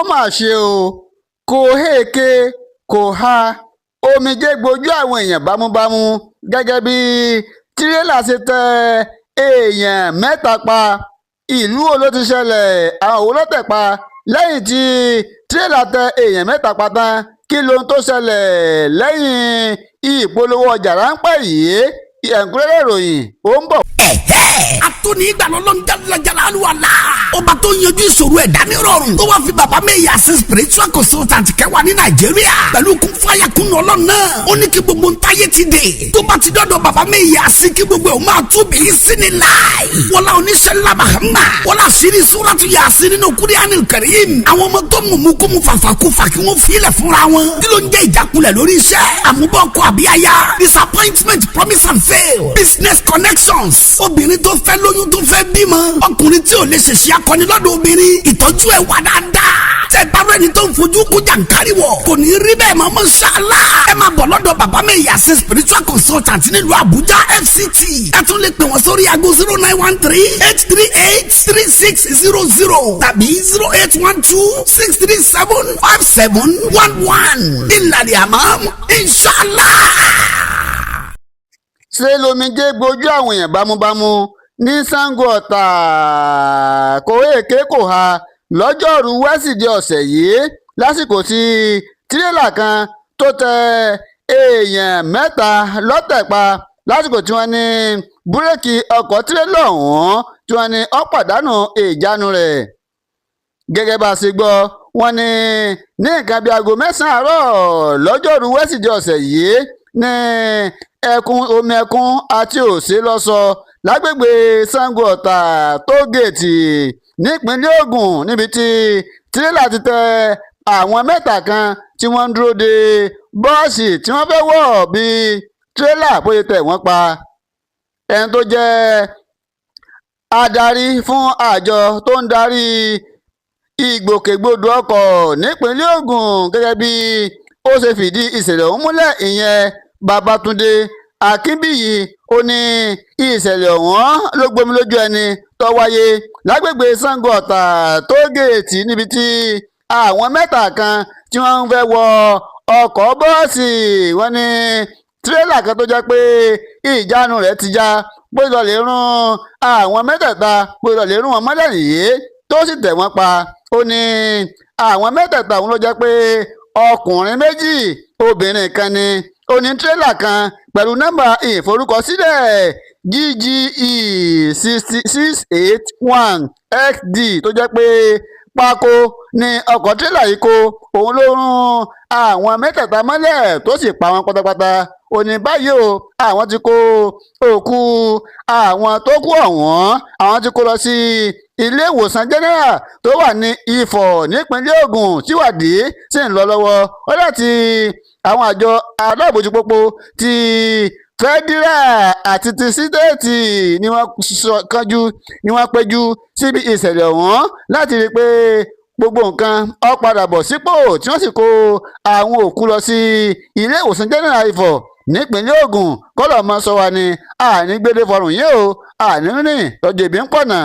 Mà ṣe o, kò héèké kò há, omijé gbojú àwọn èèyàn bámúbámú gẹ́gẹ́ bí tírélà ṣe tẹ èèyàn mẹ́ta pa. Ìlú wo ló ti ṣẹlẹ̀? Àwọn wo ló tẹ̀ pa lẹ́yìn tí tírélà tẹ èèyàn mẹ́ta pa tán? Kí lohun tó ṣẹlẹ̀ lẹ́yìn ìpolówó ọjà ráńpẹ́ yìí? Ẹ̀kúnrẹ́rẹ́ ìròyìn ó ń bọ̀. Ẹ̀hẹ́, atoni ìgbàlọ́lọ́ ń jálajàlá aluwala. Ọba tó yanjú ìṣòro ẹ̀dá ní rọrùn, tó wá fi bàbá mi yà sí spiritual consultant kẹwàá ní Nàìjíríà pẹ̀lú kún fáyà kún ọlọ́run náà. Ó ní kí gbogbo ń táyé ti dè, tó bá ti dọ́dọ̀ bàbá mi yà sí, kí gbogbo ẹ̀ máa tú bí sí ni láì. Wọlá oníṣẹ́ ńlá Mahama, wọlá àṣírí Suratu Yasin nínú Kúránì Karim. Àwọn ọmọ tó mú mú kó mu fàfà kó fà, kí wọ́n filẹ̀ fúnra wọn. Kí ló ń jẹ́ ìjákulẹ̀ lórí iṣẹ́, àmúbọ̀ ọkọ àbí aya, disappointment, promise and fail, business connections, obìnrin tó fẹ́ lóyún, tó fẹ́ bímọ, ọkùnrin tí ò lè ṣèṣe akọni lọ́dọ̀ obìnrin, ìtọ́jú ẹ̀ wà dáadáa. Tẹ bá rẹni tó ń fojú kó jàǹkárí wọ̀, kò ní rí bẹ́ẹ̀ mọ́, mọ́ṣálá. Ẹ máa bọ̀ lọ́dọ̀ bàbá mi yàsí spiritual consultant nílùú Àbújá, FCT. Ẹ tún lè pè wọ́n sórí aago 09138383600 tàbí 08126375711. Ìlàlẹ̀ àmọ́, inshallah. Ṣe lomijé gbojú àwọn èèyàn bámúbámú ní Sango Ọ̀tà, kò èké kò ha, lọ́jọ́rùú wẹ́sídẹ̀ẹ́ ọ̀sẹ̀ yìí, lásìkò tí tírélà kan tó tẹ èèyàn mẹ́ta lọ́tẹ̀ pa, lásìkò tí wọ́n ní búrẹ́kì ọkọ̀ tírélà ọ̀hún tí wọ́n ní ó pàdánù ìjánu rẹ̀. Gẹ́gẹ́ bá a ṣe gbọ́, wọ́n ní ní nǹkan bíi aago 9 àárọ̀ lọ́jọ́rùú wẹ́sídẹ̀ẹ́ ọ̀sẹ̀ yìí ní ẹkún omi ẹkún àti òsè lọ́sọ lágbègbè Sango Ọ̀tà tóògèètì nípínlẹ̀ Ògùn, níbi tí tírélà ti tẹ àwọn mẹ́ta kan tí wọ́n ń dúró de bọ́ọ̀sì tí wọ́n fẹ́ wọ̀, bí tírélà bóyá tẹ̀ wọ́n pa. Ẹni tó jẹ́ adarí fún àjọ tó ń darí ìgbòkègbodò ọkọ̀ nípínlẹ̀ Ògùn, gẹ́gẹ́ bí ó ṣe fìdí ìṣẹ̀lẹ̀ ọ̀hún múlẹ̀, ìyẹn Babátúndé Akínbíyì, ó ní ìṣẹ̀lẹ̀ ọ̀hún ló gbomi lójú ẹni tó wáyé lágbègbè Sango Ọ̀tà tóògèètì, níbi tí àwọn mẹ́ta kan tí wọ́n ń fẹ́ wọ ọkọ̀ bọ́ọ̀sì. Wọ́n ní tírélà kan tó jẹ́ pé ìjánu rẹ̀ ti já, bó lọ lè rún àwọn mẹ́tẹ̀ẹ̀ta, bó lọ lè rún wọn mọ́lẹ̀ nìyí tó sì tẹ̀ wọ́n pa. Ó ní àwọn mẹ́tẹ̀ẹ̀ta ọ̀hún ló jẹ́ pé ọkùnrin méjì, obìnrin kan ni. Ó ní tírélà kan pẹ̀lú nọ́mbà ìforúkọsílẹ̀ GGE 6681 XD, tó jẹ́ pé pákó ní ọkọ̀ tírélà yìí kó, òun ló rún àwọn mẹ́tẹ̀ẹ̀ta mọ́lẹ̀ tó sì pa wọ́n pátápátá. Ó ní báyìí o, àwọn ti kó òkú àwọn tó kú ọ̀wọ́n, àwọn ti kó lọ sí ilé ìwòsàn general tó wà ní Ifọ̀ nípínlẹ̀ Ògùn, tíwádìí sì ń lọ lọ́wọ́. Ó láti àwọn àjọ aláàbòjúpópó ti federal àti ti state ni wọ́n kánjú ni wọ́n péjú síbi ìṣẹ̀lẹ̀ ọ̀hún láti rí i pé gbogbo nǹkan ó padà bọ̀ sípò, tí wọ́n sì kó àwọn òkú lọ sí ilé ìwòsàn general Ifọ̀ nípínlẹ̀ Ògùn. Kọ́lọ̀ mọ́ sọ wa ni àní gbélé fọrùn yìí o, àní rìn lọ́jọ́ ibi ń pọ̀nà.